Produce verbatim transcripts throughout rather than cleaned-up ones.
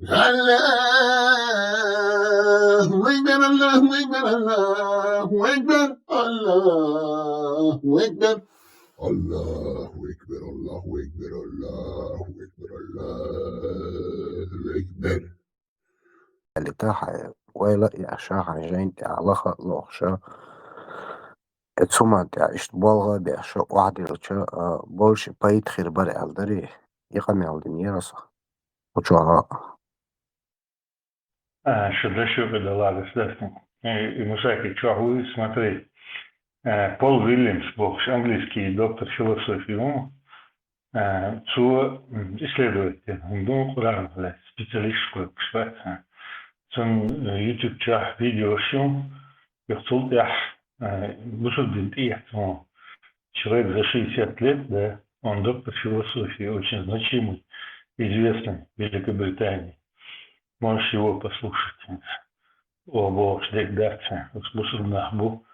الله أكبر، الله أكبر، الله أكبر، الله أكبر، الله أكبر، الله أكبر، الله أكبر. Али тахьа вайла яхьа хьан жайн тӀехь лаха а лохуша, э, цу ман тӀехь иштта болх а беш, ша охьадиллича, а, болуш пайда хир бара аьлла дарий, и къамел динера со. Кху чохь а. А, ша дашо кхидӀа ладош дац. Э, и Мусаки чохь вуй, смотри. Э, Пол Вильямс бохуш, английский доктор философии ву. Э, цо, м, исследователь, хӀума ду, Къуръан, блядь, специалист школе кхуьш бац, а. Цуьнан, э, YouTube чохь видеош ю, юха цул тӀаьхьа, э, бусурдин тӀехь цо. Человек за шестьдесят лет, да, он доктор философии, очень значимый, известный в Великобритании. Можешь его послушать. О, бохуш дерг дац, уьш бусург нах бу,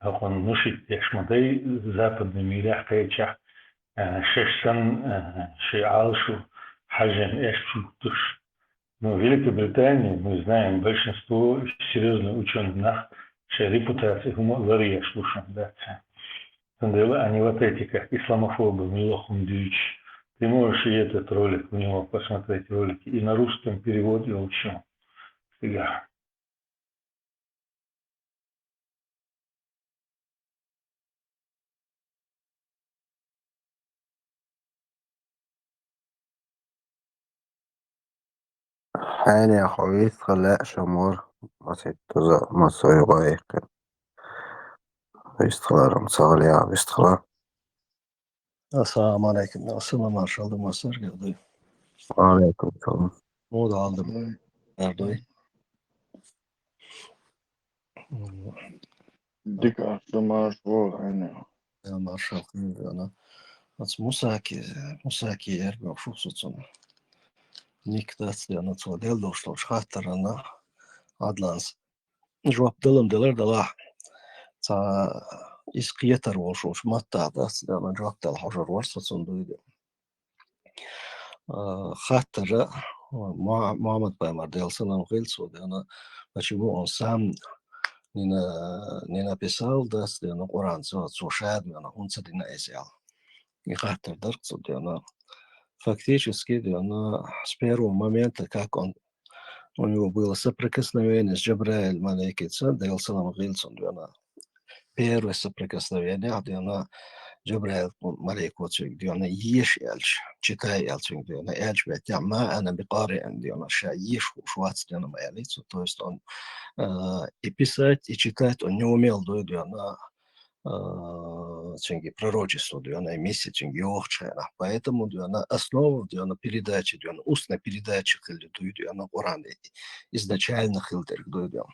хӀокхунна нушит деш ма дай, западный мирехь кхечахь, а, шаьш санна, а, шайн Ӏалашо хьажжина эшпаш гуттуш. Ну, в Великобритании, мы знаем, большинство серьёзных учёных нах шайн репутаци хӀума ларъеш луш дац. Цундела они вот эти, как исламофобы, муьлхха хӀума дуьйцуш. Ты можешь и этот ролик у него посмотреть, ролики, и на русском перевод йолчу. Цигахь. Хьенех хьо вистхила лаьа шамор, масийтта туза, массо а юкъа яьккхина. Вистхиларам ца гӀале а вистхила. Ассаламу алейкум. Ассаламу алейкум. Ва алейкум салам. Муха хьал ду? Ар дуй? Дика ахча марш вол хьайна. Я маршал хьайна. Ац Мусаки, Мусаки яр бохуш ву со цунна. Ник дац дена цо дел долуш долчу хаттарана Адланс жоп далам делар далахь. Ца иза кхетар волуш волчу маттахь дац дена жоп дала хьожур вара со цунна дуйла. А, хаттара, Муа-, Мухьаммад пайхамар, Делан салам хила цо, дена, почему он сам не на-, не написал, дац, дена, Къуръан, цо, цо ша, дена, хӀунда ца дина иза аьлла. И хаттар дара цо, дена. Фактически, дена, с первого момента, как он У него было соприкосновение с Джабраиль малейкица, Делан салам хила цунна, дена. Первое соприкосновение, дена, Джабраиль малейко цуьнга, дена, еша аьлча, читай аьлла цуьнга, дена, аьлча беттехь, ма ана бикъариин, дена, ша еша хууш вац, дена, ма аьлла цо. То есть он, э, и писать, и читать он не умел, дуй, дена, а, цуьнга пророчество, дена, и миссия цуьнга йохучу хенахь. Поэтому, дена, основа, дена, передачи, дена, устная передача хилла дуй, дена, Къуръан изначально хилла дерг дуй, дена.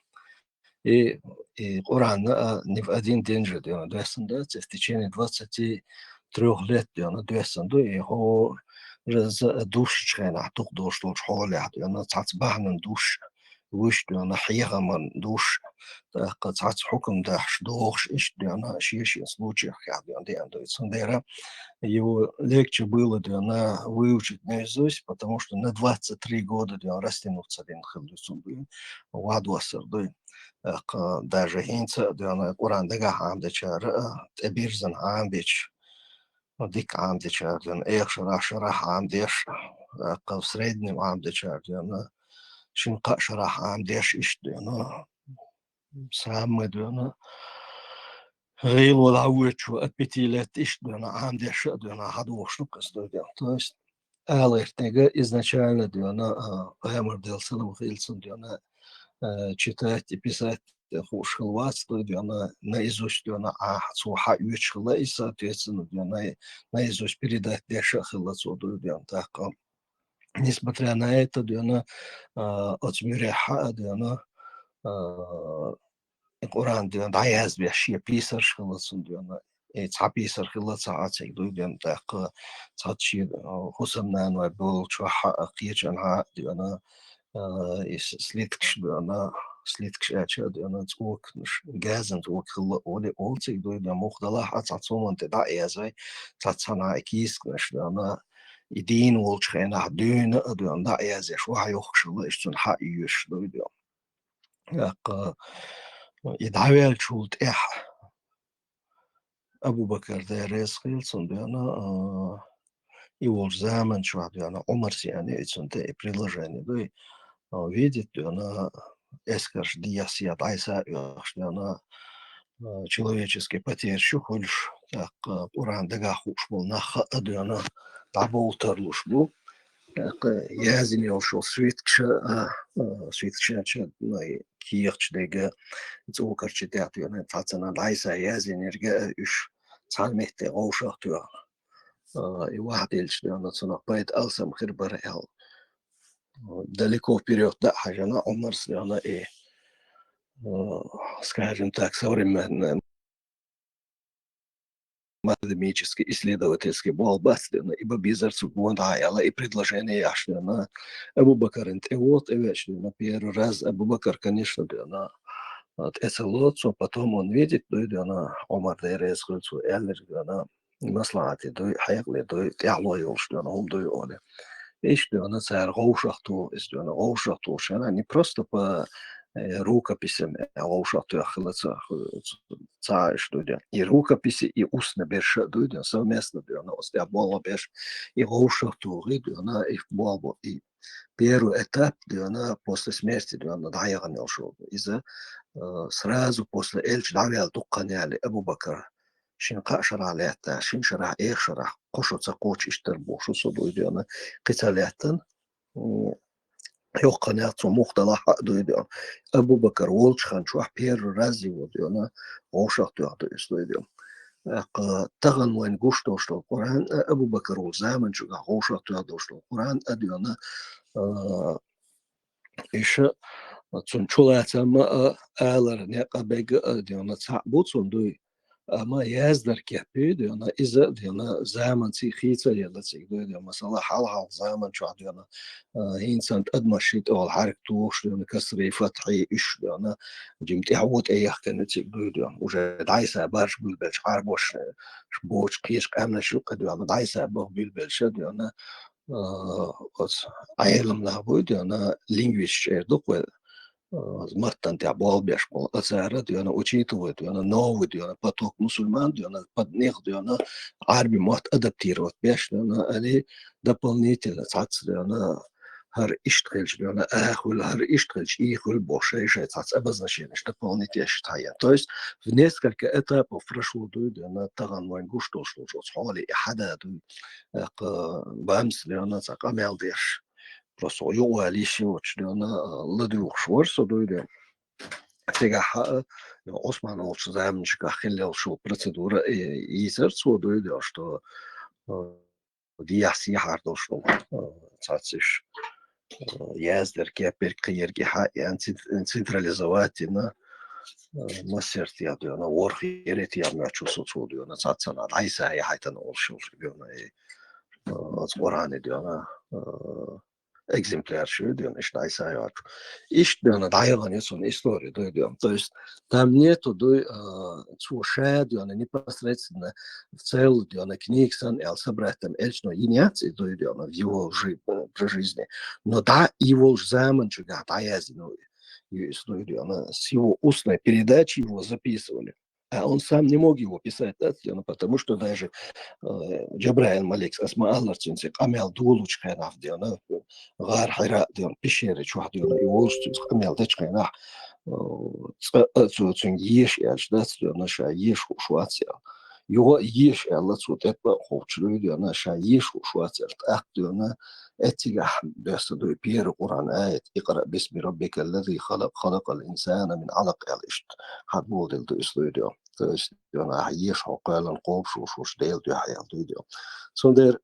И, и Къуръан, а, не в один день же, дена, доьссан дац, в течение двадцати трёх лет, дена, доьссан ду, и хӀора за душчу хенахь, дукха долуш долчу хьолехь, дена, цхьацца бахьанан душ, вуьш, дена, хьехаман душ, тӀаккха цхьацца хьукам дахьаш дохуш, иштта, дена, шен-шен случаях, дена, деана дуй. Цундела его легче было, дена, выучить наизусть, потому что на двадцать три года, дена, растянуться дина хилла дуй цунна дуй, вадоссар дуй. ТӀаккха даже хӀинца а, дена, Къуръан дагахь Ӏамадечара а, тӀебирзина Ӏамабеча, дика Ӏамадечара, дена, эха шарахь, шарахь Ӏамадеш, тӀаккха в среднем Ӏамадечара, дена, шина-кхаа шарахь Ӏамадеш, иштта, дена, самый, дена, гӀийла вала хьан воьдучо а пяти лет иштта, дена, Ӏамадеш а, дена, хьадохуш ду-кх иза дуй, дена. То есть, алархьниг изначально, дена, а, пайхамар, Делан салам хила цунна, дена, а, читать и писать хууш хилла вац дуй, дена, наизусть, дена, а, цо хьаоьцуш хилла и, соответственно, дена, наизусть передать деш а хилла цо дуй, дена, тӀаккха. Несмотря на это, дена, а, оцу муьрехь а, дена, а, и Къуръан, дена, дӀаязбеш шен писарш хилла цунна, дена, и цхьа писар хилла ца Ӏа цига дуй, дена, тӀаккха цхьацца шен, а, хӀусамнаной болчохь а, кхечанхьа а, дена, а, и с-, слиткаш, дена, слиткаш аьлча а, дена, цӀоканаш, газан цӀока хилла олий, олу цига дуй, дена, муха далахь а цхьацца хӀуманна тӀе дӀа а язвай, цхьацца цхьанхьа и кийсакнаш, дена, и дийна волчу хенахь дуьйна а дуьйна дӀа а язъеш, ваха йохкуш хилла, иштта цунна хьа а йоьшуш дуй дуьйна. ТӀаккха и дӀаваьллачул тӀаьхьа Абу-Бакар, Дела реза хила цунна, дуьйна, а, и волчу заман чохь дуьйна, Ӏумарс яьхна и цунна тӀе и предложение дуй, а, видит дуьйна, эскарш дехьа-сехьа дӀасаоьхуш дуьйна, а, человеческий потерь шу хуьлуш, тӀаккха Къуръан дагахь хууш болу нах хаа дуьйна, дӀабовла тарлуш бу. ТӀаккха яздина йолуш йолу свиткаша, а, а, свиткаша, ну, и кехаташ дерг, цӀокарчу тӀехь дуьйна, цхьацца дӀасаоьхуш яздинарг а уьш цхьана метте вовшах тоьхна. А, и ваха делча дуьйна, цунах пайда алсам хир бара аьлла. Далеко вперёд дӀа а хьаьжна, Ӏумарс дуьйна и, а, скажем так, современная академический, исследовательский болх бац дуьйна, и бан безара цуьнга гонах дӀа аьлла, и предложение еш дуьйна. Абу-Бакарна тӀе вон тӀевеача дуьйна, первый раз Абу-Бакар, конечно, дуьйна, а, тӀе ца ло цо, потом он видит дуй дуьйна, Ӏумар, Дела реза хила цунна, аьлларг дуьйна, маслахьате дуй, хьекъале дуй, тӀаьхьало йолуш дуьйна, хӀума дуй олий. Иштта дуьйна цара вовшах туху, иза дуьйна вовшах тухуш, не просто по, э, рукописям, э, вовшах тоьхна хилла ца, ца, ца, иштта дуй дуьйна. И рукописи, и устно берш а дуй дуьйна, совместно дуьйна, оцу тӀехь болх беш, и вовшах тухий дуьйна, и болх бо, и первый этап дуьйна, после смерти дуьйна, дӀаяхана йолуш ву. Иза, э, сразу после элча дӀаваьлла дуккха хан яьлла Абу-Бакар шина кхаа шарахь лаьттахь, шина шарахь, эха шарахь, кхо шо ца кхочу иштта бохуш ву со дуй дуьйна, кхин ца лаьттина, м, йоккха хан яц цо муха далахь а дуй дуьйна. Абу-Бакар волчу хан чохь первый раз его дуьйна, вовшах тоьхна ду иза дуй дуьйна. ТӀаккха тахана вайна гуш долуш долу Къуръан а Абу-Бакар волчу заман чуьра вовшах тоьхна долуш долу Къуръан а дуьйна, а, иша цунна чулацам а, алар некъ а бега а дуьйна цхьаъ бу цунна дуй. Амма яздар кеп ю дуьйна, иза дуьйна заманций хийца елла цига дуй дуьйна. Масала, хьалха-хьалха заман чохь дуьйна, а, хӀинца тӀадамаш ши тӀехула хьаьрк тухуш дуьйна, касри, фатхьи уьш дуьйна, жима тӀаьхьо тӀеяхкина ю цига дуй дуьйна. Уже дӀасабарш буьлбелча Ӏарбош, э, боцу кхечу къаьмнаш юккъе дуьйна, дӀасабарш буьлбелча дуьйна, а, оцу Ӏеламнах буй дуьйна, лингвисташ эр ду-кх вай, а, маттана тӀехь болх беш болу, а цара дуьйна учитывать дуьйна, новый дуьйна поток мусульман дуьйна, под них дуьйна, Ӏарби мотт адаптировать беш дуьйна, они дополнительно цхьацца дуьйна, хӀара иштта хилча дуьйна, а хуьлу, хӀара иштта хилча, и хуьлу бохуш, шай-шай цхьацца обозначенеш дополнительно иштта хьаен. То есть в несколько этапов прошло дуй дуьйна, тахана вайн гуш долуш долчу оцу хьоле и хьада дуй. ТӀаккха бамс дуьйна цхьа къамел деш. Просто юкъа валийша йоцуш дуьйна, а, ладуьйгӀуш вара со дуй дуьйна. Цигахь а, Ӏусман волчу заманашкахь хилла йолчу процедура, э, йийцара цо дуй дуьйна, что, а, дехьа-сехьара долуш долу, а, цхьацца уьш, а, яздар кеп берг кхин ерг и хьа, ян цен-, централизовать йина, а, массеран тӀехь дуьйна, ворхӀ-ерриг тӀехь моьттуш ву со цо дуьйна, цхьацца дӀасаяхьийтина олуш йолуш дуьйна, и, а, оцу Къуръанан дуьйна, а, экземпляраш ю дуьйна, иштта дӀасайоьхуш. Иштта дуьйна дӀаяхана ю цунна истори дуй дуьйна. То есть там нету дуй, а, цо ша дуьйна непосредственно в целом дуьйна книга санна аьлла собрать там элчано йина яц и дуй дуьйна в его жи-, при жизни. Но дӀа и волчу заман чуьра дӀаяздина ю иза дуй дуьйна. С его устной передачи его записывали. А он сам не мог его писать, да, ну, потому что даже, э, Джабраил Маликс, ас ма-аллара, цуьнца къамел долучу хенахь дуьйна, гӀар Хьира дуьйна, пещера чохь дуьйна, и волуш цуьнца къамел дечу хенахь, э, цкъа а цо цуьнга еша аьлча, дац дуьйна, ша еша хууш вац аьлла. Юха а еша аьлла, цо тӀе а кховдуш дуй дуьйна, ша еша хууш вац аьлла. ТӀаккха дуьйна, эццигахь доьссина дуй первый Къуръан аят: «Икъраъ бисми раббикал лази халакъ, халакъал инсана мин Ӏалакъ», аьлла иштта. Хьан болу дела ду иза дуй дуьйна. То есть, дуьйна, ахь еша хьо кхоьллина кхобуш волуш Дела дуьхьа аьлла дуй дуьйна. Цундела,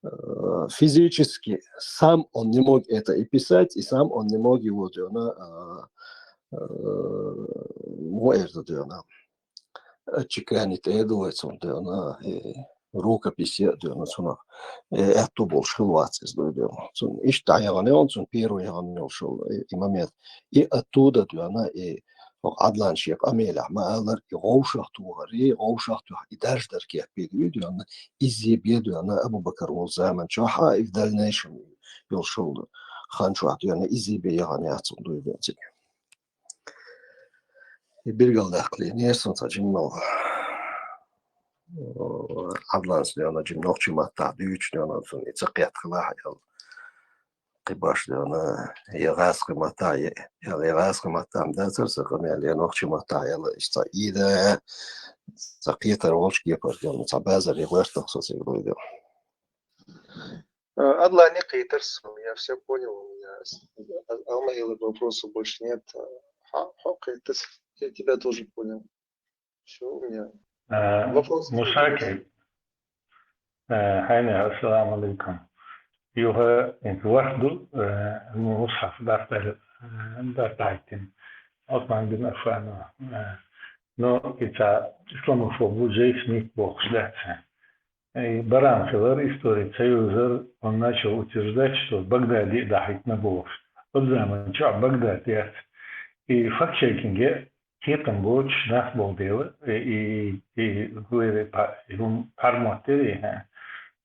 э, физически сам он не мог это и писать, и сам он не мог его дуьйна, э, э, во эр ду дуьйна, отчеканить эр ду вай цунна дуьйна, э, рукопись е а дуьйна цунах, э, аьтту болуш хила вац иза дуй дуьйна. Цунна иштта дӀаяхана йолу, цунна первый яхана йолуш йолу, э, и момент. И оттуда дуьйна, и хӀокху Ӏадлан шен къамелехь ма-аллара, и вовшах тухар, и вовшах тухар, и дарждар кеппе дуьйна, изза бен дуьйна Абу-Бакар волу заман чохь а, и в дальнейшем йолуш йолу хан чохь дуьйна, изза бен яхана яц хьуна дуьйна цига. И билгалдаккхале, нерсан цхьа жимма, Ӏадланца дуьйна, жимма нохчийн маттахь дуьйцуш дуьйна, цунна и ца кхетта хилахь аьлла. Кхин баш дуьйна, я гӀазкхийн маттахь, я, я гӀазкхийн маттахь дацара сан къамел, я нохчийн маттахь аьлла, иштта цхьа ида, цхьа кхетар волчу кепара дуьйна, цхьа базар я гӀоьртах со цига дуьйна. Э, Адлан, не кхетар со, я всё понял, у меня с-, а, а у меня вопросов больше нет. Э, хьо-, хьо кхетар, я тебя тоже понял. Всё, у меня вопросов нет. Мушаки. Э, хьайна, ассаламу алейкум. Юха, э, вахт ду, э, мусхьаф дартар, э, дартайтин. Осман бин Аффанова. Э, но и ца исламофоб ву, Джей Смит бохуш дац. И барам хилар, история ца юзар, он начал утверждать, что Багдади дахьийтина бохуш. Тот заман чохь Багдад яц. И факт-чекинге кхетам боцуш нах болу дела, и, и, и, вай па-, и хӀума пхьармоттера, хӀа.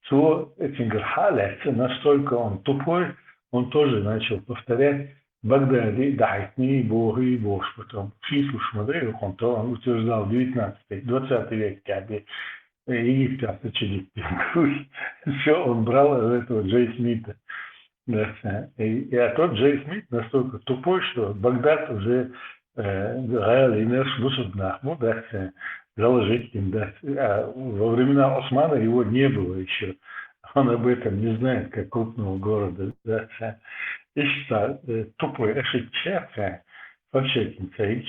Цо, э, цуьнгара хьа а лаьцна, настолько он тупой, он тоже начал повторять, Багдади дахьийтиний, бохуй, бохуш потом. Числуш ма дай, он то, он утверждал девятнадцатый, двадцатый век, как бы, э, Египет, а что, Всё, он брал этого Джей Смита. Да, э, и, и, а тот Джей Смит настолько тупой, что Багдад уже, э, гӀала йинарш бусурба нах бу, да, э, заложить им, да. А во времена Османа его не было ещё. Он об этом не знает, как крупного города, да. Иштта, э, тупой ошибка, э, вообще кимсаич.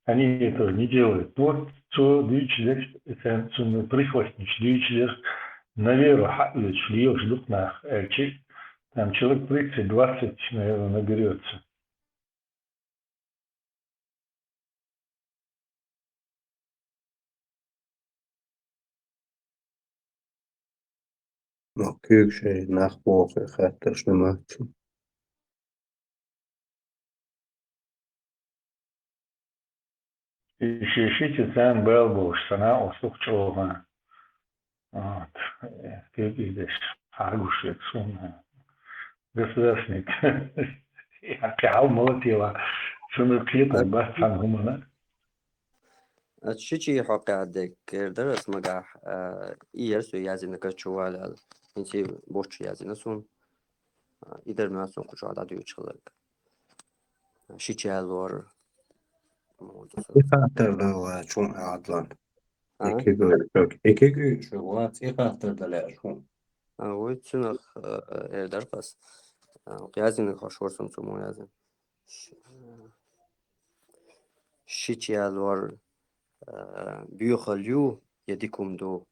Они этого не делают. Вот цо дуьйцуш дерг, это цунна прихвостнича дуьйцуш дерг, на веру хьаоьцуш лелаш дукха нах, аьлчи, там человек тридцать-двадцать, наверное, наберётся. Ма куьйгашкахь нах боху хаттарш ма ца. И шен ши цецан бал болуш санна, оцу чӀогӀа. Вот. Куьйгаш деш хьагуш век суна. Государственник. Я кхин хьал ма латийла. Цунна кхетар бац цхьана хӀуманна. Ас ши чи хьокъехь дерг эр дара ас магахь, а, и яра со яздина кара чу валал. ХӀинца и бочу яздина суна. А, и дара ма суна кху чохь дӀадуьйцуш хилларг. Ши чи ялор. И хаттар дала чун Адлан. А? Экига, экига шу вац, и хаттар дала шу. А, вуй цунах, э, эр дара ас. А, яздина хьо шорсам цу мо яздина. Ш-, ши чи ялор, э, боьхалла ю, я дика хӀума ду?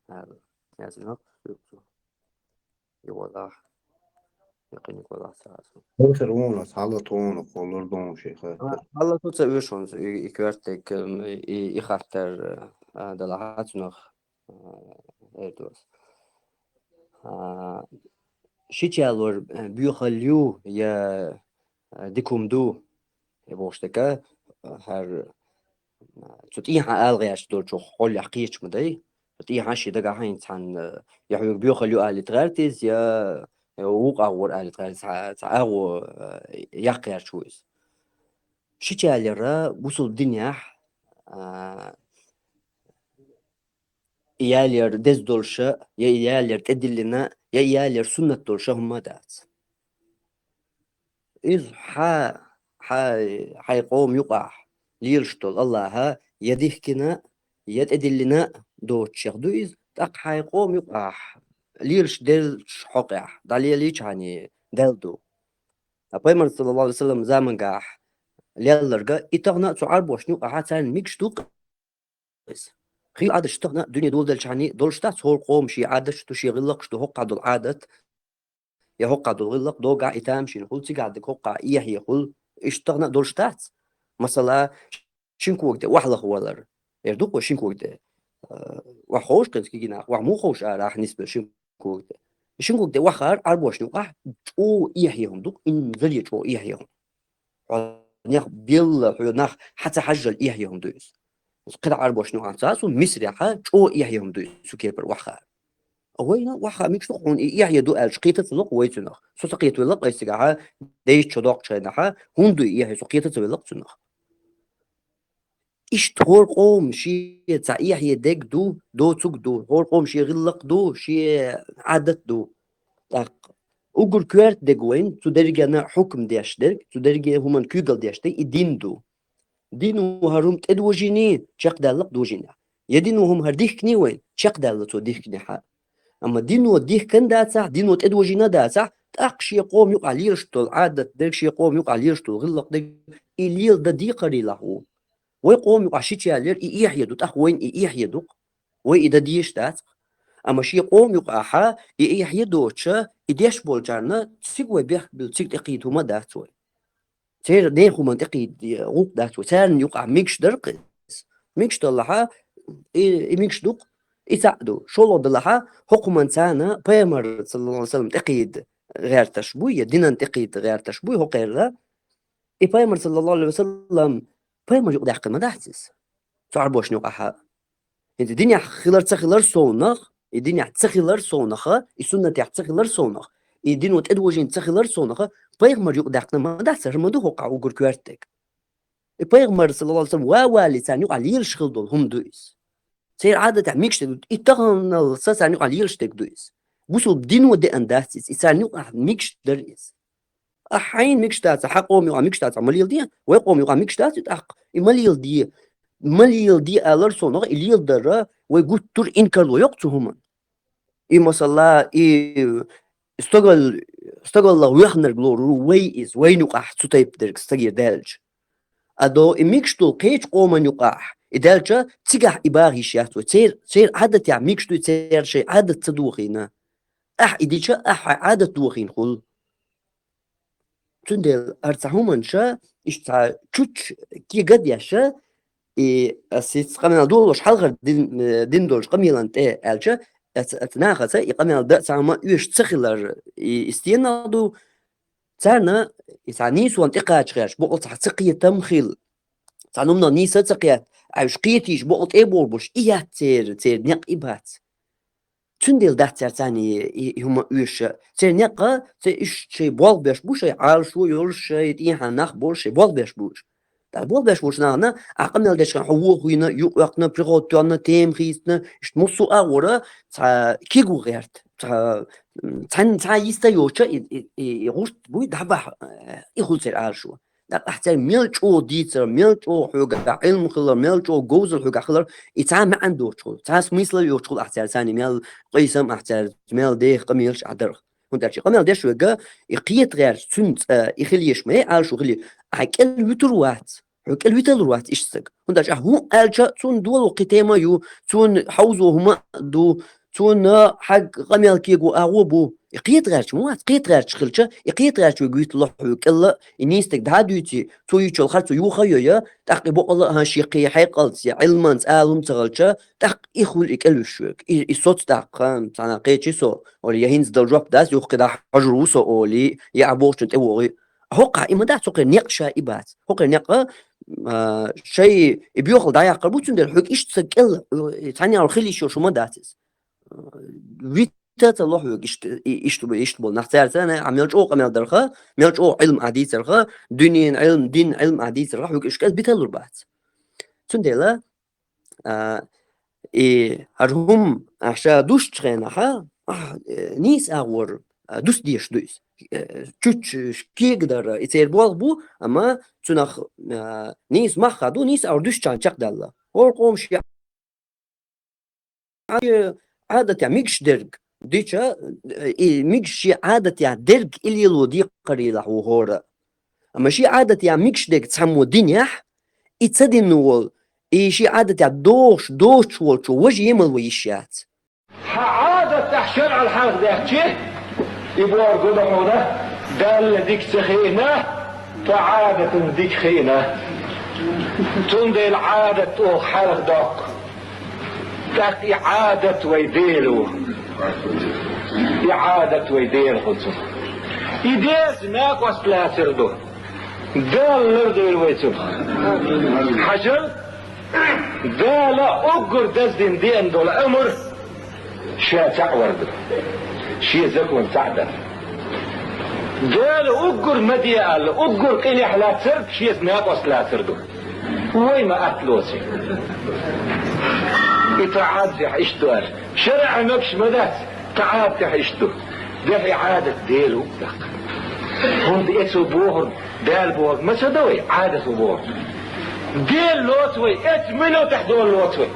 Аьлла, яздина. И валахь. Якъиниг валахь сразу. Хьо сара вон ас хьала тхуна кхоллар дон ши хаттар. Хьала ту ца оьшу хьуна и, и коьртаниг, и, и хаттар, а, дала хьа цунах, а, эр ду ас. А, ши чи ялор, э, боьхалла ю, я, э, дика хӀума ду, я бохуш дерг, э, хӀара, э, цу тӀехьа ала гӀерташ долчух хьолехь кхеташ ма дай. Цу тӀехьа шен дагахь хӀинца цхьаьна, э, я хьоьга боьхалла ю алийта гӀерта иза, я, я вукху агӀор алийта гӀерта, цхьа, цхьа агӀо, э, яккха гӀерташ ву иза. Ши чи ялар бусулба динехь, а, и ял яр деза долуш а, я и ял яр тӀедиллина, я и ял яр суннат долуш а хӀумма а дац. Иза хьа, хьа, хьайн къоман юкъахь лелаш долу Аллахьа я дихкина, я тӀедиллина доцуш ду иза, тӀаккха хьайн къоман юкъахь лелаш деллачу хьокъехь дӀалелийчхьана, Далла ду. А пайхамар, саллаллаху алейхи ва саллям, замангахь лелларг а, и тахана а цу Ӏарбошна юкъахь царна мегаш ду-кх иза. Хийла Ӏадаташ тахана а дуьне доладелчхьана долуш дац, хӀора къоман шен Ӏадаташ ду, шен гӀиллакхаш ду, хӀокхахь долу Ӏадат, я хӀокхахь долу гӀиллакх, догахь и тамашийна хуьлу, цигахь дерг хӀокхахь эхье хуьлу, иштта тахана а долуш дац. Масала, шина кога тӀе охьалаха валар. Эр ду-кх вай шина кога тӀе, а, охьаховшу кхин кегий нах, охьа муха ховшу арахь нисбелла шина кога тӀе. Шина кога тӀе охьахаар Ӏарбошна юкъахь чӀогӀа эхье хӀума ду-кх, имзале чӀогӀа эхье хӀума. Хьо нах белла, хьо нах хьа ца хьажжал эхье хӀума ду иза. КхидӀа Ӏарбошна юкъахь ца, цу Мисрехьа чӀо эхье хӀума ду иза, цу кепара охьахаар. А вайна охьахаар мегаш ду-кх хьуна, и эхье ду аьлча, кхета ца ло-кх вай цунах. Со ца кхетавелла-кх вай цигахьа, дайча доккхачу хенахьа, хӀунда ду и эхье, со кхета ца велла-кх цунах. Иштта хӀора къоман шен цхьа эхье дерг ду, доцург ду, хӀора къоман шен гӀиллакх ду, шен Ӏадат ду. ТӀаккха уггар коьрта дерг вайна, цу дерригенна хьукам деш дерг, цу дерриге хӀуманна куьйгалла деш дерг, и дин ду. Дино хӀара хӀума тӀедожийний, чекхдаьлла-кх дожийнехь. Я дино хӀума хӀара дихкиний вайна, чекхдаьлла цо дихкинехьа. Амма дино дихкина дацахь, дино тӀедожийна дацахь, тӀаккха шен къоман юкъахь лелаш долу Ӏадат дерг, шен къоман юкъахь лелаш долу гӀиллакх дерг, и леладан декхарийлахь ву. Вай къоман юкъахь шича яллера и эхье ду, тӀаккха вайна и эхье ду-кх. Вай и дан дезаш дац-кх. Амма шен къоман юкъахьа и эхье доцуша, и деш болчарна цига вай бехк билла, цига тӀекхийда хӀума дац вай. Церан нехан хӀуманна тӀекхийда гӀуллакх дац вай. Царна юкъахь мегаш дара-кх иза. Мегаш даллахьа, и, и мегаш ду-кх, и цхьаъ ду. ШолгӀа даллахьа, хӀокху хӀуманна царна пайхамар, саллаллаху Ӏалайхи ва саллам, тӀекхийда гӀерташ буй, я динан тӀекхийда гӀерташ буй хӀокхерла. И пайхамар, саллаллаху Ӏалайхи ва саллам, пайхамар юкъадаьккхина ма дац иза цу Ӏарбошна юкъахьа. ХӀинца динехь хилар ца хилар совнах, и динехь ца хилар совнаха, и суннатехь ца хилар совнах, и дино тӀедожийна ца хилар совнаха, пайхамар юкъадаьккхина ма дац, хӀара ма ду хӀокхахь уггар коьрта дерг. И пайхамар, саллаллаху Ӏалайхи ва саллам, ва валлий царна юкъахь лелаш хила долу хӀума ду иза. Церан Ӏадатехь мегаш дерг ду, и таханалца царна юкъахь лелаш дерг ду иза. Бусулба дино деана дац иза, и царна юкъахь мегаш дара иза. Ахь хьайна мегаш дацахь, хьан къоман юкъахь мегаш дацахь, ма леладе, вай къоман юкъахь мегаш дац и тӀаккха. И ма леладе, ма леладе алар совнаха, и леладара вай гуттар а инкарло йо-кх цу хӀуманна. И масала, и стагал-, стагаллах вехнарг лорур ву вай иза, вайна юкъахь цу тайпа дерг стаге даьлча. Ада и мегаш долу кхечу къоман юкъахь и даьлча, цигахь и багӀа йиш яц вай. Цер-, церан Ӏадатехь мегаш ду, церан шайн Ӏадат ца дохийна. Ахь и дича, ахь хьайн Ӏадат дохийна хуьлу. Цундела хӀара цхьа хӀуманаш, иштта цхьа чучча кега а деш, и ас иза къамел долуш хьалхара дин, э, дин долчу къамелан тӀе аьлча, аца, аца нахаца и къамел дан цхьа хӀума оьшуш ца хилар, и, и стенах ду, царна и цхьа нийсонна тӀекхача гӀерташ, бакъал цхьа ца кхетам хила. Цхьана хӀуманах нийса а ца кхетта, уьш кхетийча бакъал тӀе а богӀур болуш, и яц церан, церан некъ и бац. Цундела дац цара царна и, и, и хӀума оьшуш. Церан некъа, церан уьш шайн болх беш бу, шайн Ӏалашо йолуш, шайн тӀехьа нах болуш, шайн болх беш бу уьш. ТӀаккха болх беш болчу нахана, ахь къамел дечу хенахь хьо вохийна, юкъайоккхуна, приготовлена, тема хийцина, иштта массо а агӀора цхьа кегу гӀерта, цхьа, м, цхьаьн-, цхьа йиста йоцуча и, и, и, и гӀурт буй дӀабахьа, э, и хуьлу церан Ӏалашо. ТӀаккха ахь цаьрга мел чӀогӀа дийцар, мел чӀогӀа хьоьгахь Ӏилма хилар, мел чӀогӀа говзар хьоьгахь хилар, и цхьа а маьӀна доцуш хуьлу, цхьа а смысл йоцуш хуьлу ахь цаьрга царна мел къийсам, ахь цаьрга мел деха къамелаш ахь дарх. ХӀунда аьлча и къамел деш верг, и кхета гӀерташ, цуьнца, э, и хила езаш ма яй, Ӏалашо хила езаш. Ахь кӀел вуьтур вац, хьо кӀел виталур вац иштта стаг. ХӀунда аьлча ахь хӀун аьлча, цунна дола кхин тема ю, цунна хьовзо хӀума а ду, цунна хьан къамел кего агӀо бу. И кхета гӀерташ ма вац, кхета гӀерташ хилча, и кхета гӀерташ верг витало хьоьга кӀелла, и нийса дерг дӀа а дуьйций, цо йийцича харцо юха а йой, тӀаккха и бакъалла а хӀан шен кхин хьекъалца я Ӏилманца ала хӀума ца хилча, тӀаккха и хуьлу и кӀелвуьсуш верг. И, и соц тӀаккха, цхьана кхечи со, вала я хӀинца дала жоп дац, юха кхидӀа хьожур ву со олий, я ахь бохучунна тӀевогӀий. ХӀокхахь и ма дац, хӀокхеран некъ ша и бац. ХӀокхеран некъ, а, шай и боьхалла дӀаяккхар бу, цундела хьоьга иштта стаг кӀелла, э, цхьанна хила йиш йолуш хӀума дац иза. Вита ца ло хьоьга иштта, и-, иштта бу, иштта болу нах цаьрца, ахь мел чӀогӀа къамел дарха, мел чӀогӀа Ӏилма ахь дийцарха, дуьненан Ӏилма, динан Ӏилма ахь дийцарха, хьоьга уьш кӀел биталур бац. Цундела, а, и хӀара хӀума ахь ша дусчу хенахьа, ахь, э, нийса агӀор, а, дус дезаш ду иза. Э, чучча кегадар, и церан болх бу, амма цунах, а, нийса мах а ду, нийса агӀор дуьсчхьана чекхдаьлла. ХӀора къоман шен Ӏадатехь мегаш дерг дича, э, и мегаш шен Ӏадатехь дерг и лело декхарийлахь ву хӀора. Амма шен Ӏадатехь мегаш дерг цхьаммо динехь, и ца дина волу, и шен Ӏадатехь догӀуш доцуш волчо важа емал ван йиш яц. Хьан Ӏадатехь шарӀал хьархдаьккхича, и бохург ду хьуна, Далла дика ца хиъна, ткъа Ӏадатана дика хиъна. Цундела Ӏадат оха хьархдоккху. ТӀаккха и Ӏадат вай Дела ву. И Ӏадат вай Дела хуьлу цунах. И Делаца накъост лацар ду. Дала лардойла вай цунах. Хьажал, Дала уггар даздина деана долу амр ша цхьаъ вар ду. Шен закон цхьаъ дар. Дала уггар ма де аьлла, уггар къинехь лацар шеца накъост лацар ду. Вай ма атта лоций. И тӀаӀатехь иштта ду аьлла. ШарӀехь мегаш ма дац, тӀаӀатехь иштта ду. Дехьа Ӏадат Дела ву даккха. ХӀунда эцо бохург, Дала бохург ма ца до вай, Ӏадат ву бохург. Дела лоцу вай, эцу минотехь Дела лоцу вай.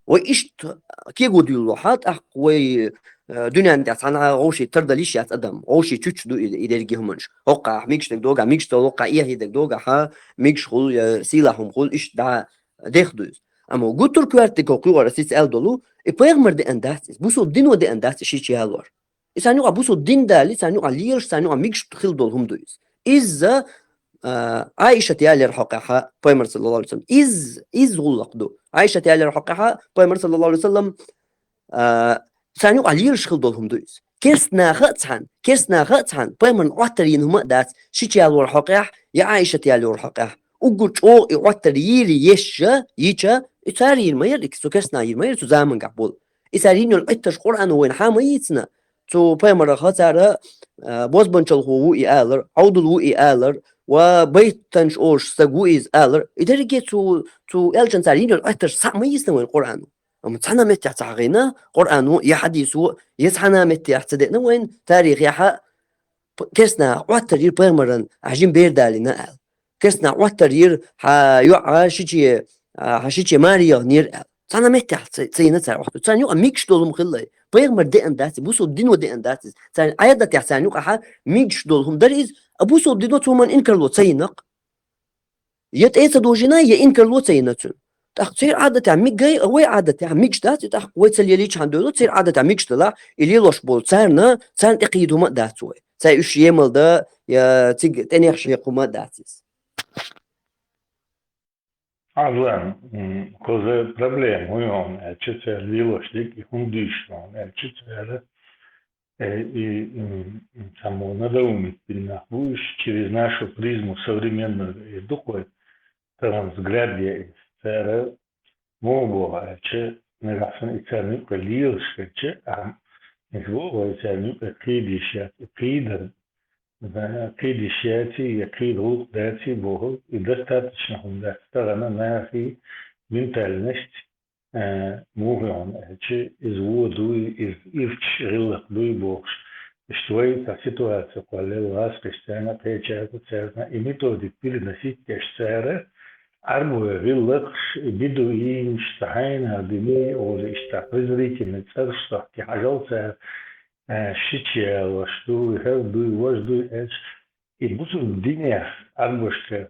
Вай иштта кего дуьйлалахь, тӀаккха вай, э, дуьнен тӀехь цхьана вовшийн тардалла йиш яц адам, вовшийн чучча ду и, и дерриге хӀуманаш. ХӀокхахь мегаш дерг догахь, мегаш долу хӀокхахь эхь дерг догахь, мегаш хуьлу, я сийлахь хӀума хуьлу, иштта дӀа дех ду иза. Амма гуттар а коьртаниг кху кхуьйгӀара ас ица аьлла долу, и пайхамар деана дац иза, бусалба дино деана дац иза шича ялор. И царна юкъахь бусалба дин далий, царна юкъахь лелаш, царна юкъахь мегаш хила долу хӀума ду иза. Иза, а, Ӏайшат ялера хьокъехьа пайхамар саллаллаху алейхи ва саллям. Иза, иза гӀуллакх ду. Ӏайшат ялера хьокъехьа пайхамар саллаллаху алейхи ва саллям, а, царна юкъахь лелаш хила долу хӀума ду иза. Керст наха а цхьаьна, керст наха а цхьаьна пайхамарна Ӏоттар йина хӀума а дац, шича ялора хьокъехь, я Ӏайшат ялора хьокъехь. Уггар чӀогӀа и Ӏоттар йийр еш, йича, и цара йийр ма яра, и цу керст наха йийр ма яра цу замангахь болу. И цара йина йолу Ӏоттарш Къуръано вайна хьа ма йийцина. Цу пайхамарах цара, а, бозбанчалхо ву и алар, Ӏовдал ву и алар, ва байтанаш олуш стаг ву иза алар. И дерриге цу, цу элчанна цара йина йолу Ӏоттарш схьа а ма йийцина вайна Къуръано. Амма цхьана а меттехь ца хьахийна Къуръано я хьадисо, я цхьана а меттехь ца деана вайна тарихехь а, п-, керст наха Ӏоттар йира пайхамарна, ахь жима бер далийна аьлла. Керст наха Ӏоттар йира, хьан йоӀ шиче, а, хьан шиче маре яханера аьлла. Цхьана а меттехь ца, ца йина цара Ӏоттар. Царна юкъахь мегаш долу хӀума хилла. Пайхамар деана дац, бусалба дино деана дац иза. Царна Ӏадатехь царна юкъахь мегаш долу хӀума дара иза, а бусалба дино цу хӀуманна инкарло ца йина-кх. Я тӀе ца дожийна, я инкарло ца йина цуьнан. ТӀаккха церан Ӏадатехь мегий, а вай Ӏадатехь мегаш дац, и тӀаккха вай ца лелийчхьана доьлу, церан Ӏадатехь мегаш делахь, и лелош болу царна, царна тӀекхийда хӀума а дац вай. Цара уьш емал дан, я цига тӀенех шекха хӀума а дац иза. Арзан, м, кхуза проблема хӀун ю хьуна аьлча, цара лелош дерг и хӀунда дуьйцу хьуна аьлча, цара, э, и, м, цхьаммо надоумить бина нах бу уьш, через нашу призму современную, э, дукхой тахана взгляд я иза. Цара муха боху аьлча, нагахь санна и царна юкъе лелаш хилча, ахьа, иза боху вай царна юкъе кхийда йиш яц, и кхийдар, да, кхийда йиш яций, я кхийда гӀуллакх даций бохург, и достаточно хӀума дац. Тахана нахий ментальность, э, муха ю хьуна аьлча, иза вон дуй, иза ирча гӀиллакх дуй бохуш. Иштта вай цхьа ситуаци кхоллаелла гӀазкхаша, царна кхечаьрга, царна и методик переносить деш цара, Ӏарбойн гӀиллакхаш, и бедуинаш, цхьа хьайна дини, олу иштта презрительный цӀераш сохти хьажал цара, э, шича ялош дуй, хӀара дуй, важа дуй аьлча, и бусалба динех Ӏарбошка,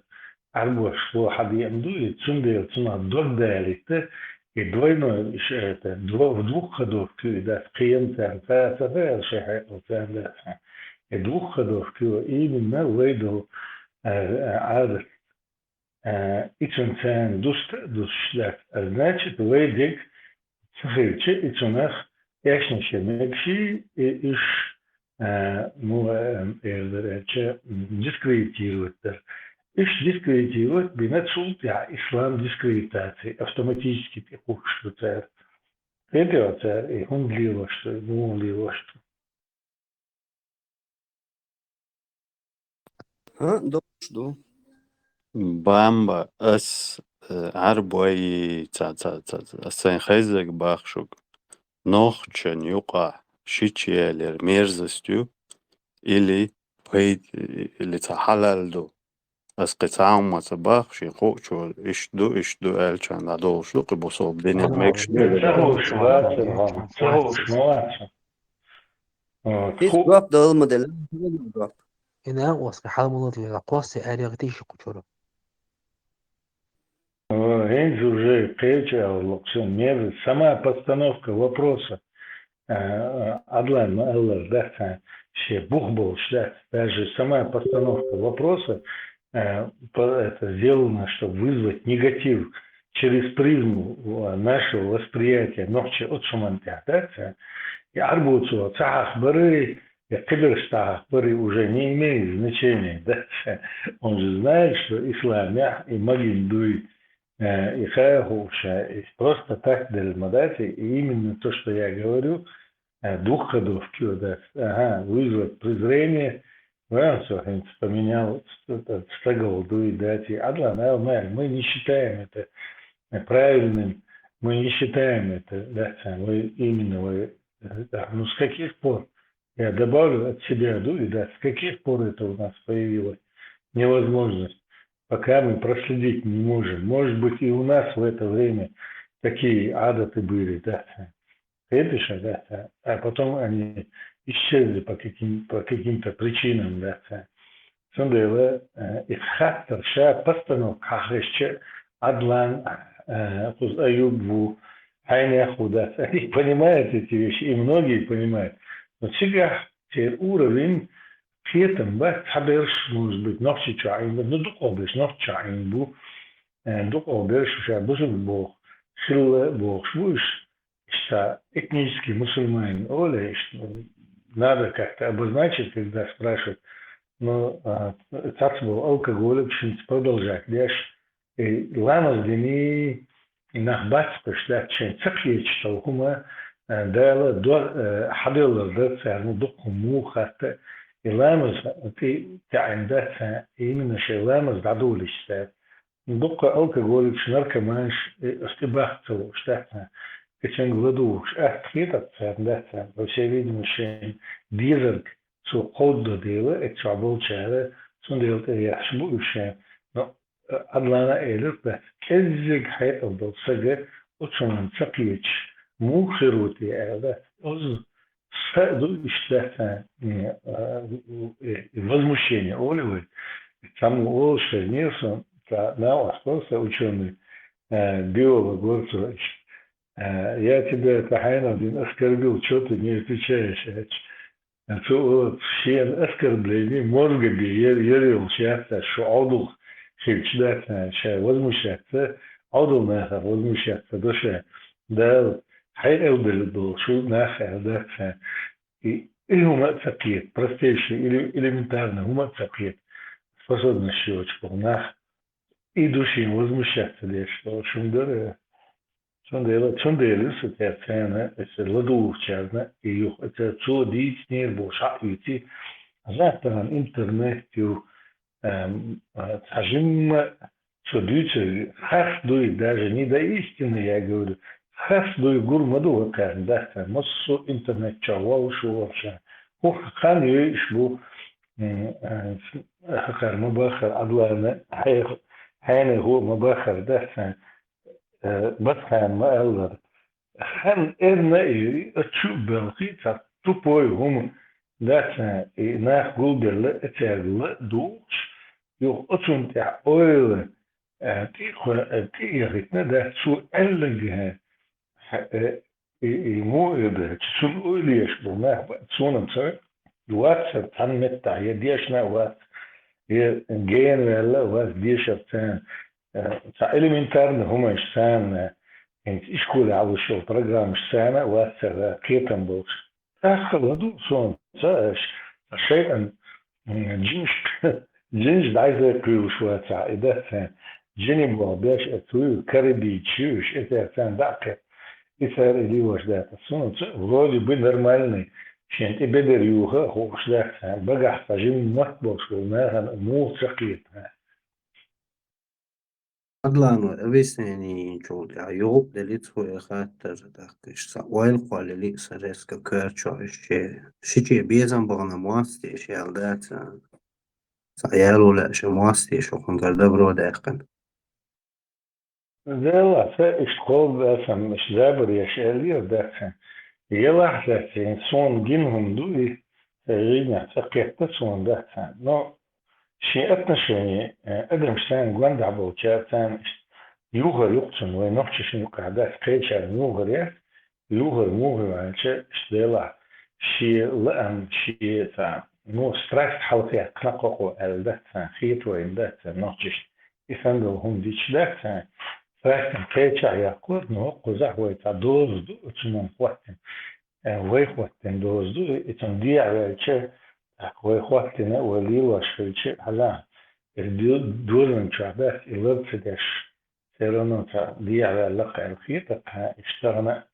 Ӏарбошло хьадеана дуй, цундела цунах дог далийта, и двойной, ш-, это, дво-, в двух ходах куьйгаш дац, кхин царна ца, ца хаьа шайн хьекъал царна дац. И двух ходах куьйгаш, именно вай долу, э, э, Ӏадат. Э, и цунна царна дуста а дусуш дац. А значит, вай дерг ца хилча, и цунах эшна шен мегаш, и уьш, э, ну, э, эр дара аьлча, м, дискредитировать дара. Уьш дискредитировать бина, цул тӀаьхьа ислам дискредитаци автоматически тӀекхуьссуш ду цара. ХӀунда цара и хӀунда лелош ду, муха лелош ду? ХӀа, долуш ду. Бамба, ас, э, Ӏарбой, ца, ца, ца, ца, ас сайн хеззиг боху шуьга. Нохчан юкъахь шича ялар мерзость ю или пайд-, или цхьа хьалал ду? Ас кхин цхьа хӀума ца боху, шен хуучо иштта ду, иштта ду аьллачарна дӀадолуш ду, кхин бусалба динан мегаш ду. Ца хууш вац, ца хууш ма вац. Вот. Иза ху- жоп дала ма делла, жоп. И накъост хьал ма латалла, кхосса аьрригӀа тийша кхучура. Э, хӀинца уже кхечу аьлла, локху мер, сама постановка вопроса. Э, Адлан ма-аллара дац, шен бух болуш дац. Даже сама постановка вопроса, э, по-, это сделано, чтобы вызвать негатив через призму, э, нашего восприятия, нохчи оцу хӀуманна тӀехь дац, э, и Ӏарбочо ца хьахабарий, я кхиберш тахпари уже не имеет значения, да? Он же знает, что исламех и магин дуй, э, и хахуша, и просто так дальмадати, и именно то, что я говорю, э, двухходовки, вот, да, ага, вызвать презрение, да, что он поменял, что-то, стагал дуй дати, адла, да, мы, мы не считаем это, э, правильным, мы не считаем это, да, мы именно, мы, э, да, ну, с каких пор? Я добавлю от себя дуй, да, с каких пор это у нас появилась невозможность? Пока мы проследить не можем. Может быть, и у нас в это время такие адаты были, да, это же, да, а потом они исчезли по каким, по каким-то причинам, да. Цундела, э, и хаттар ша постановка хахреща адлан, э, хуз аюбву, хайнеху, да. Они понимают эти вещи, и многие понимают. Но цигахь цер уровень кхетам бац, цхьаберш, может быть, нохчича ин бу, ну, дукхагӀберш нохчича ин бу, э, дукхагӀберш ша бусург бох, шилла бохш бу уж, иштта этнический мусульманин ола, иш-, надо как-то обозначить, когда спрашивают, но, а, цацбо алкоголик шинца продолжать деш, и ламаз дини, и нах бацкъаш дац шайн ца кхеташ тхо хӀума, а, Дала до-, а, хьаделлар дар царна дукха муха хатта, и ламаз тӀе таӀин дац, а, именно шайн ламаз дӀадолиш цара. Дукха алкоголикаш, наркоманаш, э, ас тӀе бахка ца лууш дац, а, эцунга ладугӀуш атта хетац царна дац, а, по всей видимости, шайн дезарг цо кховдадо дела, эццахь болчара, цундела тӀе яхаш бу уьш шайн. Но, э, Адлана элира дац, кӀеззиг хьекъал долу сага оцунна ца кхеташ, муха хир ву те аьлла дац. Оцу са а ду иштта дац, э, э, возмущение, олу вай. Цхьаммо олуш хезнера сон, цхьа накъост вара сан учёный, э, биолог вара цо иштта. Э, я тебя, Тахьайна, блин, оскорбил, чё ты не отвечаешь, аьлча. Цо олу, шена оскорбление мозга бе яр-, яр йолуш яц ас, шу Ӏовдалха хилча дац сан, ша возмущаться, Ӏовдал нахах возмущаться до ша. Дала хьекъал дерг долу шу нах аьлла дац сан. И, и хӀума а ца кхета, простейший, эле-, элементарный хӀума а ца кхета, способность йоцуш болу нах. И ду шен возмущаться деш долу шун дара. Цундела, цундела ю со церан царна, эца ладугӀучарна и юха, эца цо дийцинера бохуш хьаъ юьйци, гӀаттаран интернет ю, эм, а, цхьа жимма цо дуьйцур, харц дуй, даже не до истины, я говорю, харц дуй гур ма ду вакхарна дац, массо а интернет чохь вовшах вовшах. ХӀокху хан йойуш бу, м, а, хӀокхара ма баххара, Адлана, хьех-, хьенехо а ма баххара дац, э, Батхана ма-аллара. Хан эрна а ю, и а чу а белхий, цхьа тупой хӀума дац, и нах гулбелла, и цаьрга ла а духуш, юха оцунна тӀехь ойла, э, тӀе а кхо-, э, тӀе а яхийтина дац, цо аьлларг, э, хьа-, э, и, и муха эр дац, цунна ойла еш болу нах бац, суна-м ца вац цара цхьана меттахь, я дешна а вац, я гена ваьлла а вац дешар царна. Э, цхьа элементарный хӀуманаш царна, хӀинца ишколехь луш йолу программаш царна а вац цара кхетам болуш. ТӀаккха ладугӀу суна ца аша, шайтӀан, м, джинаш, джинаш дӀайса кхуьйлуш вацахь, и дац царна. Джинийн болх беш а ца вуьйла, карабийча ю уьш, и цара царна дӀа а кхетта, и цара и лелош дац. Суна ца, вроде бы нормальный, шен тӀе бедар юха а хууш дац царна. Багахь цхьа жимма мотт болуш волу нахана муха ца кхета. Адлано объяснение йинчул тӀаьхьа юха а делира цо и хаттар, тӀаккха иштта цхьа ойла кхоллаелира сан резко коьртачохь, иштта шен, шиче безам бахана моьтту те аша аьлла дац, цхьа яло лаьа шен моьтту те аша хӀокхунгара добро даьккхина. Делахь, сан иштта кхобу а сан, иштта забар еш аьллера дац сан. Елахь а дац сан, суна гина хӀума ду и, сан жийнехь ца кхетта суна дац сан. Но шен отношение, э, адамаш царна гондахь болчара царна иштта юхар ю-кх цунна, вайн нохчашна юкъахь дац, кхечарна юхар яц, юхар муха ю аьлча, иштта делахь, шен лаам, шен цхьа, ну, страсть хьалхаяккхина кхокхо аьлла дац царна, хета вайна дац царна нохчашна. И санна долу хӀума дича дац царна, страстина кхечахь яккхор, но хӀокхузахь вай цхьа доза ду оцунах хӀоттина. э, вай хӀоттийна доз ду, и цунна дехьаваьлча, тӀаккха вай хӀоттийна а, вай лелош хилча а хьалха, э, ду-, дозанна чохь дац и лар ца деш, все равно цхьа дехьаваьлла-кх аьлла хета тхан, иштта тахана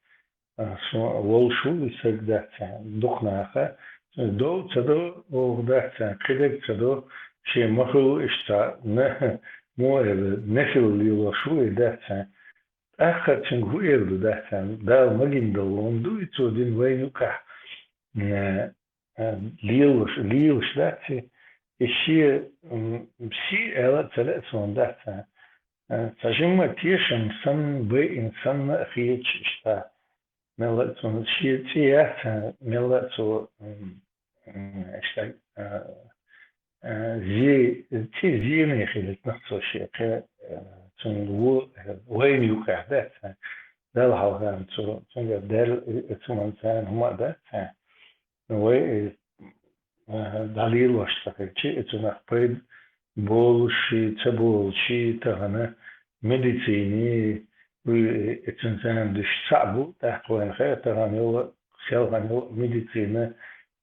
а, со волуш ву и саг дац цхьа, дукха наха, дов ца до, оха дац цхьа, кхидерг ца до, шен ма хуьлу иштта цхьа, не-, мо эр, нехилла лелош ву и дац цхьа. ТӀаккха цуьнга хӀун эр ду дац цхьа, Дала магийна долу хӀума ду и цо дина вайна юкъахь, э, э, лелош, лелаш дац и, и шен, м, сий аьлла а ца лаьа суна дац цхьа. Э, цхьа жимма тешам санна, байина санна а хеташ иштта. Мелла а цунна шен цӀе яц, мелла а цо, м, м, иштта, а, а, зе-, цӀе зене хилийтина цо шен кхин, а, цунна ву, а, вайна юкъахь дац, Далла хьалха цо, цуьнгара даьлла, а, цуьнан царна хӀума а дац, вай, а, дӀалелош ца хилча, и цунах пайда болуш, ца болуш, тахана медицини, уьш, и цуьнан царна дуьш цхьаъ бу, тӀаккха вайна хаьа, тахана йолу, селхана йолу медицина,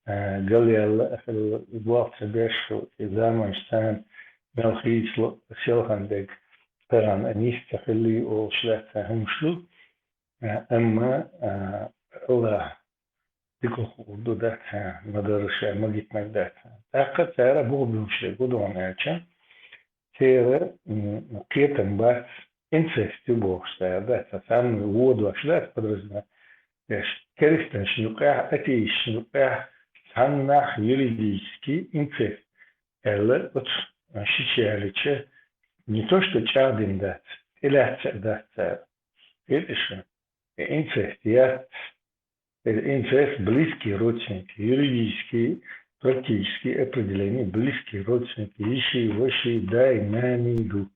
а, галъяьлла а хилла, болх ца беш а, и заманаш царна мел хийцало а, селхана дерг тахана нис ца хилли олуш лаьцна хӀумаш ду. А, амма, а, Аллах дика хуур ду дац, ма-дарра ша магийтинарг дац. ТӀаккха цара буха буьйлуш дерг хӀун ду аьлча, церан, м, кхетам бац, инцест ю бохуш цара дац, цхьа самый вон дош дац подразделение. Деш, керстанашна юкъехь, атеисташна юкъехь цхьаннахь юридически инцест аьлла оцу шича ялича, не то что чӀагӀдина дац, тӀелаьцна а дац цара. Хеташ шу? И инцест яц. Э, инцест близкие родственники, юридически, практически определение близкие родственники, йиши, ваши, дай, нани ду.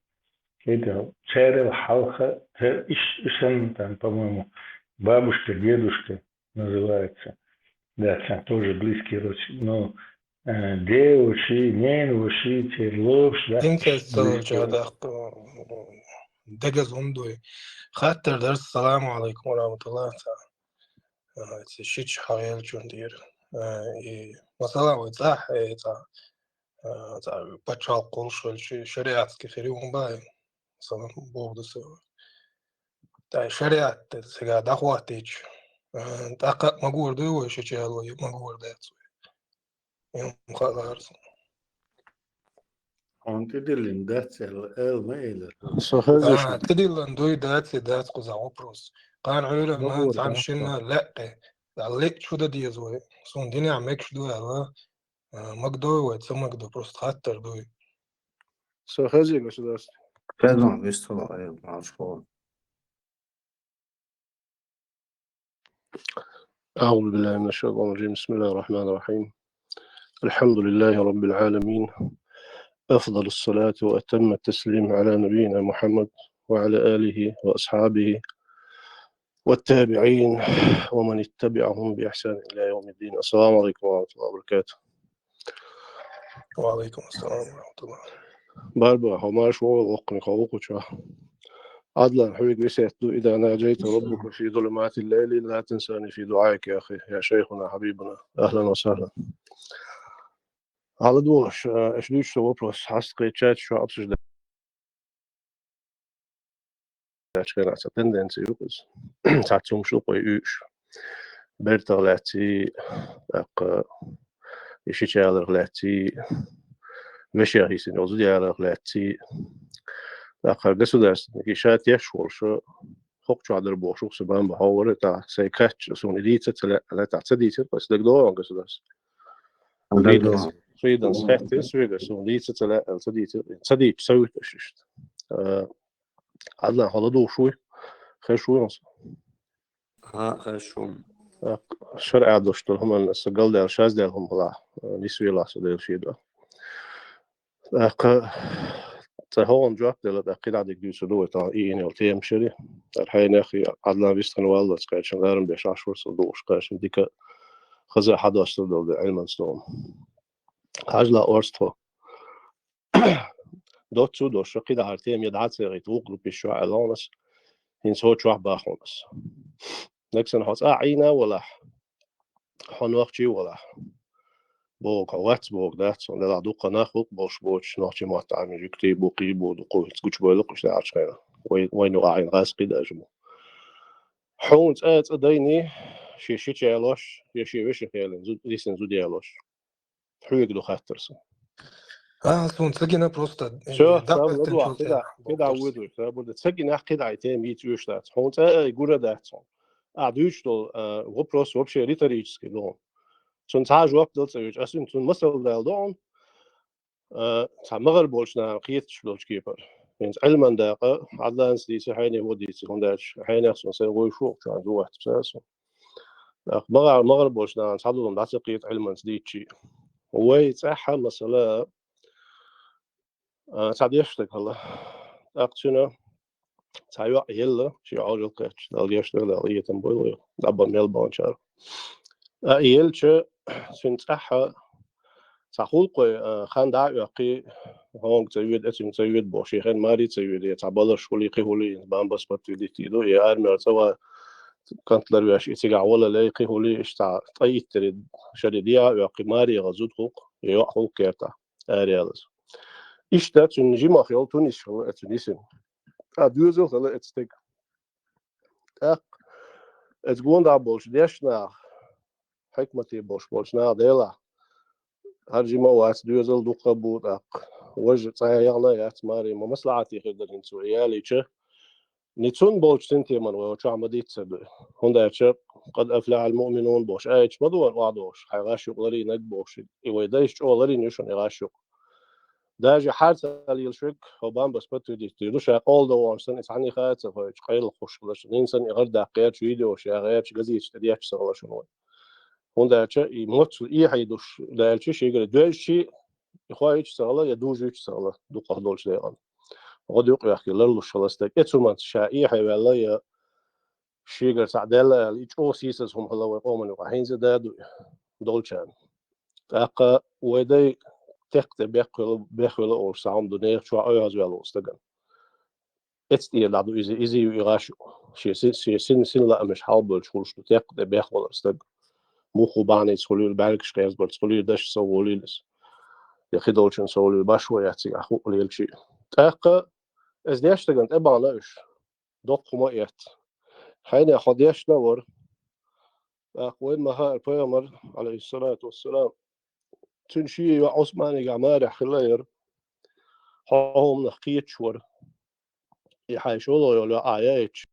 ХӀета царел хьалха, цар иш, иш санна там, по-моему, бабушка, дедушка называется. Да, там тоже близкие родственники. Но, э, девуши, ненуши, цер ловш, да? Инцест ца волча даккха, дегаза хӀума дуй. Хаттар дарс, саламу алейкум ва рахматуллах. А, ца шича хьагӀеллачун тӀера. А, и, масала, вай цӀахь, э, цӀа, а, цӀа пачхьалкх кхуллуш хилча, шариатски хир ю хӀума бахьа, масала, боху ду со. Тай шариат тӀе цига дӀахӀоттийча, а, тӀаккха а магор дуй вай шича яло, я магор дац вай? Им хаалара сан. Хьуна тӀедиллина дац аьлла, аьлла ма элира. Со хезаш А, ву. ТӀедиллина дуй дац, и дац кхуза вопрос. Кхана Ӏуьйранна Магор цхьана дац шинна сан. Лаьа кхе. Далла лиъча хӀун дан деза вай? Суна динехь мегаш ду аьлла, а, магадо вай, ца магадо, просто хаттар дуй. Со хезий, государство? Хезна, вистхила, э, марш хо. أعوذ بالله من الشيطان الرجيم. بسم الله الرحمن الرحيم. الحمد لله رب العالمين. أفضل الصلاة وأتم التسليم على نبينا محمد وعلى آله وأصحابه والتابعين ومن اتبعهم بإحسان إلى يوم الدين. السلام عليكم ورحمة الله وبركاته. Ва алейкум ассалам ва рахматуллах. Барба, хьо марш вогӀу, воккханиг хьо ву кхучохь. Адлан, хьоьга весет ду, إذا ناجيت ربك في ظلمات الليل لا تنسني في دعائك يا أخي، يا شيخنا حبيبنا. أهلا وسهلا. Хьала долуш, э, аша дуьйцу со вопрос, хьаста кхечаьрца шо Ӏабсуш даьллачу хенахь цхьа тенденция ю иза. Цхьацца хӀумаш ду кхой уьйуш. Бертах лаьцций, тӀаккха и шича яларх лаьцций, вешех йисина йолу зуда яларх лаьцций. ТӀаккха государственники ша теш волуш, хӀокху чохь дара бохуш ву-кх сан бамба хьовара, тӀаккха сайн кхаьчча, суна и дийца а ца лаьа, тӀаккха ца дийцира, аса дагадогӀу государство. ДагадогӀу. Фриденс, Фриденс хаьттира соьга, суна дийца а ца лаьа, ца дийцира, ца дийцча, ца вуьту аша иштта. А, Адлан, хьо ладугӀуш вуй? Хезаш вуй хьо? ХӀаъ, хезаш ву. ТӀаккха шарӀа долуш долу хӀуманна аса галдаьлла, шаздаьлла хӀума хилахь, нисвелахь со Делан шен дуьхьа. ТӀаккха цкъа хӀокхунна жоп делла, тӀаккха кхидӀа дика дуьйцур ду вай тахана ийина йолу тема шерий. ТӀаккха хьенех и Адлан вистхина валлалц кхаьчна ларам беш Ӏаш вара со дууш кхаьчна дика хаза хьадоссур долу де Ӏилманца догӀу. Хьажал орца тхо. Доццу а дош, кхидӀа хӀара тема я дӀа а ца яхийта, вукху группа чохь аьлла хьуна ас, хӀинца хӀокху чохь баха хьуна ас. Нагахь санна хьо цкъа а Ӏийна а валахь, хьо нохчий валахь. Боху, хьо вац боху, дац, хьо делахь дуккха нах гӀуллакх болуш боцуш, нохчий мотт Ӏамийна жуьгтий бу, кхий бу, дукха гучубойла кхуьш даьллачу хенахь. Вай, вайна юкъахь Ӏийна гӀазкхий даже бу. Хьуна цӀа, цӀа дайний, шен шича ялош, я шен вешин хелин, зу-, рисин зуда ялош. Хьоьга ду хаттар сан. А, суна ца гина просто, э, Всё, дакъа ладугӀа, кхидӀа, кхидӀа воьдуш, ца буьрда. Ца гинахь кхидӀа и тема йийца оьшуш дац. Хьуна цӀа а гура дац хьуна. А, дуьйцуш долу, а, вопрос вообще риторический ду хьуна. Цунна цхьа а жоп дала ца оьшу. Ас цунна масал дала ду хьуна. А, цхьа магӀар болчу нахана кхеташ долчу кепара. ХӀинца Ӏилман дакъа, Ӏадланца дийца, хьенех ву дийца, хӀунда аьлча хьенех сон сайн вуй шу, чуьра зу вац, ца сон. ТӀаккха магӀар, магӀар болчу нахана цхьа дулам дӀа ца кхета Ӏилманца дийцчий. Вай цӀахь а масала, а, цхьа деш стаг хилла. ТӀаккха цуьнан цхьа йоӀ елла, шен Ӏожалла кхетча, Дала гечдойла, Дала къинхетам бойла вай, дӀабан мел баханчара. А, и елча, цуьнан цӀахь а цхьа гӀуллакхой, а, хан дӀа а оьккхий, хьонга ца воьду, эцунга ца воьду боху, шен хенахь маре ца воьду, я цхьа баларш хуьлий, кхин хуьлий, бамбас подтвердить ду, я армера цӀа ван кӀант ларвеш, и цигахь вала лей, кхин хуьлий, иштта цхьа ткъе итт шаре дӀа а оьккхий, маре гӀа зуда хӀокху, я йоӀ хӀокху кертахь, араяьллаза. Иштта цуьнан жимах йолу тунисча хилла эцу нисина. Ткъа доьзал хилла эцу стеган. ТӀаккха эцу гондахь болчу дешна наха, хьикмате болуш болчу наха делахь, хӀара жима а вац, доьзал дуккха а бу тӀаккха. Важа цӀа яхана а яц маре, ма маслахьате хир дара хӀинца вай ялийча. Ницун болчу синтеман вай чохь ма дийццар ду. ХӀунда аьлча, «Къад афлахьал муъминун» бохуш, аяташ ма ду вайн охьадогӀуш, хьайн гӀаш юкъ ларийнарг бохуш, и вай дайша чӀогӀа ларйина ю шуна и гӀаш юкъ. Даже хьарца лелаш верг, хӀо бамбас подтвердить дийр ду, ша къола догӀуш санна, и цхьаннеха а ца хойчу, къайлах хуш хилла шуна. Нин санна и гӀар даккха гӀерташ, видеош яха гӀерташ, газеташ тӀе детташ ца хилла шуна вай. ХӀунда аьлча и моццул эхье душ даьлча, шегара доьжчий, и хоуьйтуш ца хилла, я дужуьйтуш ца хилла, дукхах долчу декъана. ГӀо дукъ вехкий ларлуш хилла стаг. Эцу хӀуманца ша эхье ваьлла, я шегара цхьаъ даьлла аьлла, и чӀогӀа сийсаза хӀума хилла вай къоман юкъахь. ХӀинца а да ду и долчарна. ТӀаккха вай дай текх тӀе бехвелла, бехвелла олуш цхьа хӀума ду нехан чохь оьгӀазваьлла волу стагана. Эцу тӀера дӀа ду иза, иза ю и гӀаш ю. Шен си-, шен син, син лаамаш хьалабевлча хуьлуш ду текх тӀе бехвалар стаг. Муха бахьаница хуьлийла, бӀаьргаш къезбарца хуьлийла, дашца сов волийла иза. Я кхидолчун сов волийла, башхо яц цигахь хӀуъа лелчий. ТӀаккха иза деш стагана тӀе бахана уьш. Доккха хӀума а эцна. Хьенех хьо дешна а вара. ТӀаккха вайна ма хаьара пайхамар, Ӏалайхиссалату вассалам, цуьнан шен йоӀ Ӏусманигахь марехь хилла а яра. Хьо хӀуманах кхеташ вара. И хьайн шолгӀа йолу йоӀ а яйча,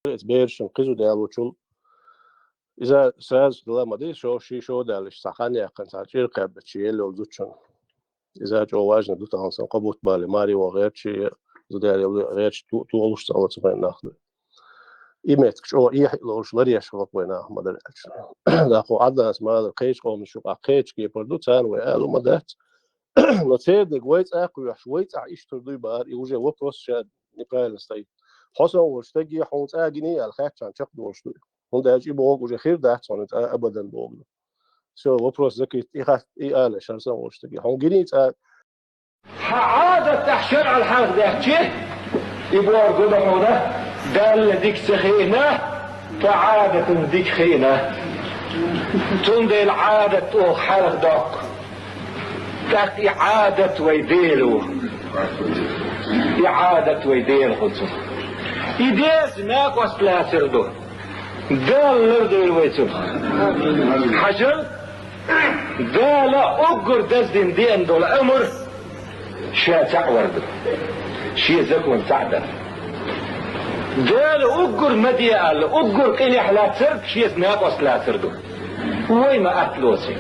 эцу берашна кхин зуда ялочул, иза сразу хила ма дий, шо, ши шо даьлла, иштта цхьа хан яьккхина, цхьа чӀир кхаьббича, шен елла йолу зудчун. Иза чӀогӀа важна ду тахана сан, кхо бутт бале, маре ван гӀерташ, зуда яло гӀерташ, ту-, толуш ца хилла цу хенахь нах ду. И меттиг чӀогӀа эхьа а лоруш, ларъеш хилла вай наха ма-дарра аьлча. ТӀаккха Ӏадланца ма-дарра, кхечу къоман юкъахь кхечу кепара ду, царна вай ала ма дац. Но церан дерг вай цӀа а кхоьхьуш, вай цӀахь иштта хир дуй бахара, и уже вопрос ша неправильно стоит. Хьо сан волчу стаге хьуна цӀа а гиний аьлла, хаьттича чекхдолуш ду. ХӀунда аьлча и бохург уже хир дац хьуна цӀа абадан бохург ду. Всё, вопрос закрыт. И хатта, и ала, шарсан волчу стаге. Хьуна гиний цӀа? Хьан Ӏадат тӀехь шарӀал хьарх даьхчи, и бохург ду хьуна, Далла дика ца хиъна, тхан Ӏадатан дика хиъна. Цундела Ӏадат оха хьарх доккху. ТӀаккха и Ӏадат вай Дела ву. И Ӏадат вай Дела хуьлу цунах. И Делаца накъост лацар ду. Дала лардойла вай цунах. Хьажал, Дала уггар даздина деана долу амр ша цхьаъ вар ду. Шен закон цхьаъ дар. Дала уггар ма де аьлла, уггар къинехь лацарг шеца накъост лацар ду. Вай ма атта лоций.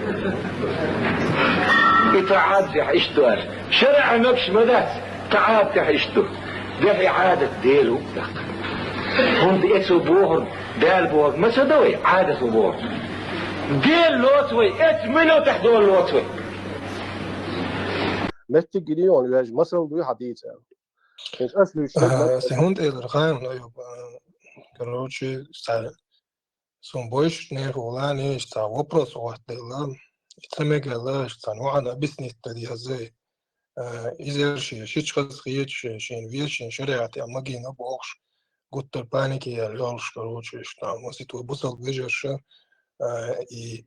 И тхан Ӏадатехь иштта ду аьлла. ШарӀехь мегаш ма дац, тхан Ӏадатехь иштта ду. Дехьа и Ӏадат Дела ву даккха. ХӀунда эцо бохург, Дала бохург ма ца до вай, Ӏадат ву бохург. Дела лоцу вай, эцу минотехь Дела лоцу вай. Меттиг гиний хьуна, вежа, масал дуй хьан дийца аьлла. ХӀинца ас луьйчу А, сан хӀунда элира хаьий, Аюб, а, короче, цхьа, суна бойуш, нехо лани, иштта цхьа вопрос хӀоттаделла, и ца мега аьлла, иштта цхьа нохана объяснить дан деза. А, иза шен шича хаза хеташ, шен вешин шариӀатехь магийна бохуш, гуттар паника яьлла йолуш, короче, иштта, там, масийтта вай бусалба вежарша, а, и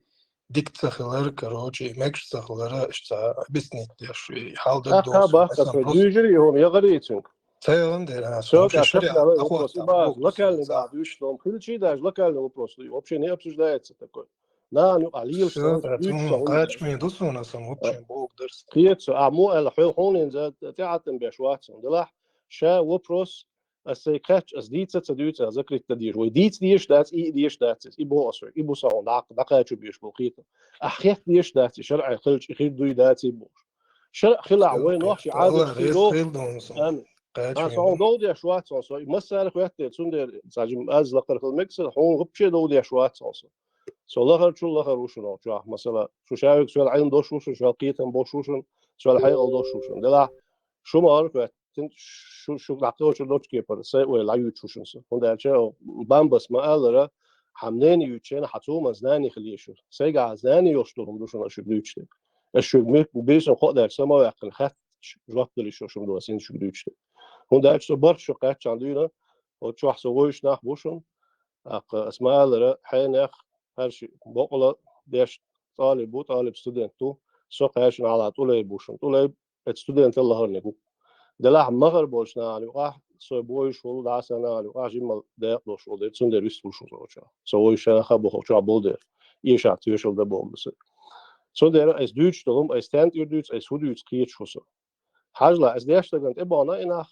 дика ца хилар, короче, и мегаш ца хилар, иштта объяснить деш, и хьал дар ТӀаккха доцу, баккха масалан, со просто дийшира и хӀума, яхарий цуьнга? Ца яхана дера, а, Всё, вообще да, шариат шашлах дӀахо вопрос, ца и база, боху, локальный, ца да, дуьйцуш долу хилчий даже, локальный вопрос, вообще не обсуждается такой. Нана юкъахь лелаш Всё, сан, да, дуьйцуш сан хӀума кхачаме ду суна, сан вообще боху дарс. Кхета со, а, мо аьлла, хьо хьуна инза тӀехьаттам беш вац сан. Делахь, ша вопрос, ас сайн кхаьчча, ас дийца а ца дуьйцу, ас закрыть дан дезаш. Вай дийца дезаш дац, и дезаш дац, и боху ас вай, и бу сан хьуна дӀа-, дӀакхачо беш болу кхетам. Ахь хетта дезаш дац, и шарӀе хилча, и хир дуй дац, и бохуш. ШарӀ хилахь, вай нохчий Ӏадаташ хир доху. Амин. Кхача А, со хьуна довдеш вац сан со. И массара а хӀоьттина, цундела, ца жим аз лакхара хила мега сан, хьуна вообще довдеш вац сан со. Со лахарчул лахара ву шуна чохь, масала, шу шаьвиг соьл Ӏилма долуш ву шуна, соьл кхетам болуш ву шуна, соьл хьекъал долуш ву шуна. Делахь, шу ма-аллара хӀоьттина, шу, шу дӀакхочур долчу кепара, сайн ойла дӀаюьйцуш ву шуна со. ХӀунда аьлча, Бамбас ма-аллара, хьан мнение юьйцучу хенахь, хьан цу хӀуманна знание хила еза шуна. Сайгахь знание йолуш долу хӀума ду шуна аш шуьга дуьйцуш дерг. Аш шуьга ма-, бийсина кхоъ даьлча, са ма ваьккхина, хаьттича, жоп дала йиш йолуш хӀума ду ас хӀинца шуьга дуьйцуш дерг. ХӀунда аьлча со бархӀ шо кхаьччахьана дуьйна, оцу чохь со вевзаш нах бу шуна, тӀаккха ас ма-аллара, хьенех, хӀара шиъ бакъала деш, тӀалиб ву, тӀалиб студент ву, со кхаьчна хьалха ТӀулайб ву шуна. ТӀулайб оцу студентал лахарниг ву. Делахь махара болчу нахана юкъахь, со бовзуш волу дӀасана нахана юкъахь жимма дакъа долуш волу дела, цундела вистхуьлуш ву со чохь. Со вовзуш шайна хаа бохург чохь болу дела, эшахь тоьшалла дан бохург ду сан. Цундела ас дуьйцуш долу хӀума, ас стен тӀера дуьйцу, ас хӀун дуьйцу кхеташ ву со. Хьажал, ас деш дагана тӀебахана и нах,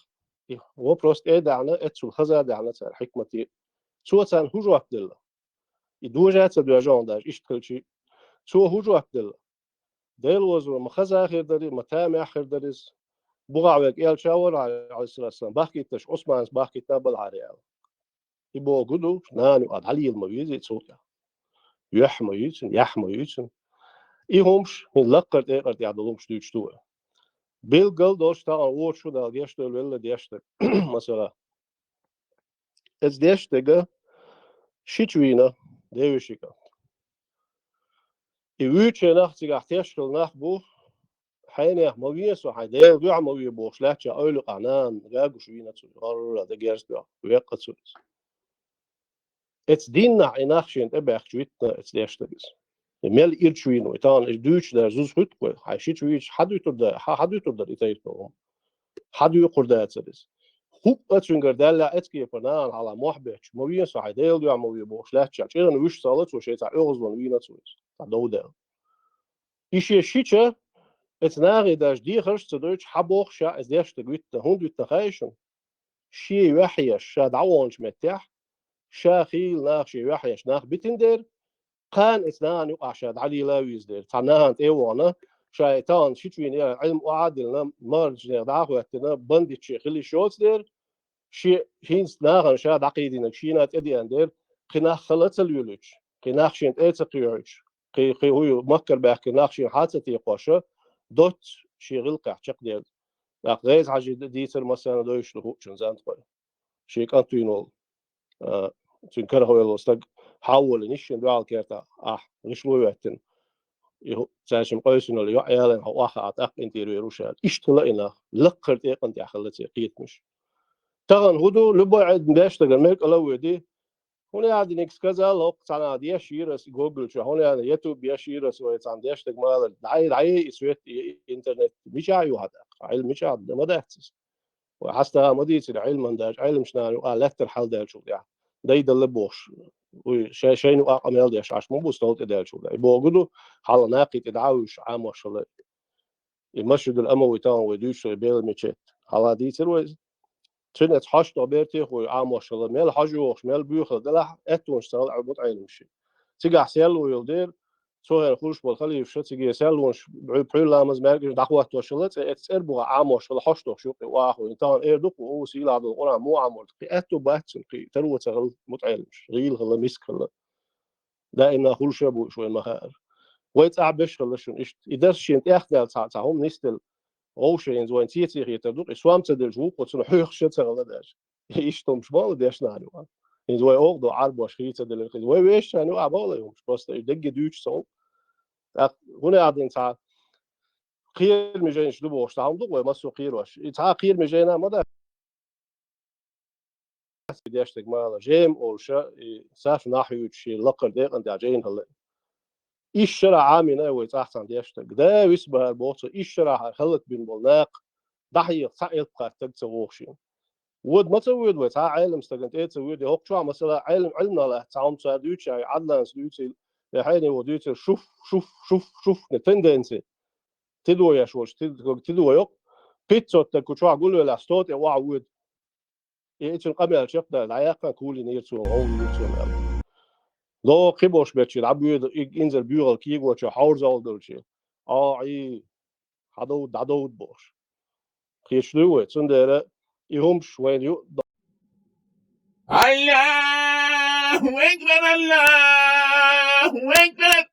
и вопрос тӀе а даьхьна, эццул хаза а даьхьна цара хьикмате. Цо царна хӀун жоп делла? И дожа а ца доьжна хьуна даже, иштта хилчий. Цо хӀун жоп делла? Делан озо ма хаза хир дара, ма тамехь хир дара иза. Бухахь верг элча вара, Ӏалайхиссалату вассалам, бахкийташ, Ӏусманас бахкийтина балхьара аьлла. И бохург ду, нана юкъа дӀалела ма везий цул тӀаьхьа. Юьхь ма юьйцина, яхь ма юьйцина. И хӀумаш, хӀин лаккхара тӀекъара тӀехь долу хӀумаш дуьйцуш ду вай. Билггал долуш тахана вочу шу Дала гечдойла велла деш дерг. Масала, Эцу деш дерг шича вийна, девешика. И вуьйчу нах цигахь тешхила нах бу, хьенех ма ве со, хьайн Делан дуьхьа ма ве бохуш лаьттача, ойла юкъахь нана гагуш вийна цуьнан, гӀорра дегерза дуьхьа, веккъа цуьнан. Эцу дийнахь и нах шена тӀебаьхкича витина эцу деш дерг иза. И мел ирча вийна вай, тахана и дуьйцуш дара зуза хуьтту вай, хьайн шича вийча хьан дуьтур дара, хьан, хьан дуьтур дара и тайпа хӀума? Хьан дуьйхур дацара иза? ХӀуъа цуьнгара даьлла эцу кепара нахана хьалха мохь бетташ, ма ве со хьайн Делан дуьхьа ма ве бохуш лаьттача, чӀиран вуьш ца хилла цо шайца оьгӀазлон вийна цо иза, цхьа дов даьлла. И шен шича, эцу нахе даже дехарш а ца дойтуш, хьан боху ша эцу деш дерг витина, хӀунда витина хаьий шуна? Шен юьхь еш, ша дӀаваханчу меттехь, ша хийла нах шен юьхь еш нах битина дера, кхана эцу нахана юкъахь ша дӀалела а веза дера. Цхьа нахана тӀе а вахана, ша и тахана шича вийна, Ӏилма охьа а диллина, марчанех дӀа а хӀоьттина, бандитче хила йиш йоцу дера, шен хӀинца нахана ша дӀакхийдинарг шена тӀедеана дера, кхин нах хала а ца лелуьйтуш, кхин нах шена тӀе а ца кхоьхьуьйтуш, кхин, кхин хӀун ю, махкара баьхкина нах шена хьа а ца текхош, доцца шен гӀиллакхехь чекхдерг. ТӀаккха ГӀеза-Хьаьжи дийцар массарна довзуш ду хууш цу зантхой. Шен кӀант вийна волу, а, цуьнан карахвелла волу стаг хьан а волийна, шен дуьхьал кертахь, ахь, гӀишло а хӀоьттина. И хӀу-, цаьршимма къовсина йолу йоӀ ялийна, хьо охьахаа тӀаккха интервью вер ву ша. Иштта хила и нах, лаккхара тӀекъан тӀехь хила церан кхетамаш. Тахана хӀун ду, любой Ӏедда деш дагара мекъала а воьдий, хӀун яздиниг сказал, хӀокху цхьана деш йира ас и Google чохь, хӀун яздиниг YouTube еш йира ас вай цхьана деш даг ма аллара, дӀай, дӀай и свет, и интернет, мичахь ю хьан тӀаккха? Ӏилма мичахь ма дац иза? Вай хьаста ма дийцира Ӏилман даже, Ӏилманчу нахана юкъа лаьттара хьал даьллачул тӀаьхьа. Дайдалла бохуш. Уй, шай-, шайна юкъа къамел деш Ӏаш ма бу стол тӀе даьллачул тӀаьхьа. И бохург ду, хьала накхий тӀе дӀа а вуьйш, Ӏамош хила. И Масжидул Амави тахана вай дуьйцуш вай Белан мечеть. Хьала дийцира вай иза. Цуьнан эцу хьоштагӀ бертехуй Ӏамош хила, мел хьожа йохуш, мел буьйхала делахь, аьттонаш ца хила Ӏу МутаӀелимаш. Цигахь серло йолу дера, цо хӀара хуьлуш болу халифаша циге серлонаш, пхьуьйра ламаз маьркӀажа дӀахӀоттош хила, цӀе эцу цӀербуха Ӏамош хила, хьоштагӀ юккъе охьахуьйна. Тахана эр ду-кх, ву сийлахь долу Къуръан муха Ӏамор ду? Кхин аьтто бац цуьнан, кхин таро ца хила МутаӀелимаш. ГӀийла хила, миска хила. Даимна хуьлуш а бу уьш вайн ма-хаъара. Вай цӀахь беш хила шуна иштта. И дарс шена тӀехдаьлла цхьа, цхьа хӀума нисделла, вовшашца вайн цеций хетар ду-кх, и сом ца делча вукхо цунна хьоьхуш а ца хила даже. Иштта хӀумаш боху дешна нахана юкъа. ХӀинца вай оха ду Ӏарбош хи ца делира хӀинца. Вай вешан юкъа боху и хӀумаш. Просто и дегге дуьйцу со. ТӀаккха хӀун яздина цхьа кхераме жайнаш ду бохуш, цхьа хӀума ду-кх вай массо а кхерош. И цхьа кхераме жайна ма дац. деш стаг мала, жем олуша, и саф нахьуьйту шен лакхара декъан тӀехь жайна хилла. Ишшара Ӏамина вай цӀахь цхьана деш стаг. Да вис бахьар боцу, ишшара хӀаллакбина болу нах, дӀахьеха цхьа элп хаттаг ца воху шен. Вода ма ца воьду вай, цхьа Ӏелам стагана тӀе а ца воьду, хӀокху чохь, масала, Ӏелам, Ӏилманах лаьцна цхьа хӀума цара дуьйцуш, Ӏадланас дуьйцийла, я хьенево дуьйцийла, шуф, шуф, шуф, шуф, не тенденция. Тидо еш волуш, тидо йоккху, пятьсот стаг кху чохь гулвелахь, сто тӀе охьа воьду. И ицун къамел чекхдала, дӀаяккха кулийнера цо, гӀовлийнера цо аьлла. Ло кхин болуш беччи, дӀабоьду, и инзар буьйгӀал кегочу хьовзал долчу. А, и, хьадовду, дӀадовду бохуш. Кхечу дуй вай, цундела и хӀумаш вайна ю. Аллаху акбар, Аллаху акбар!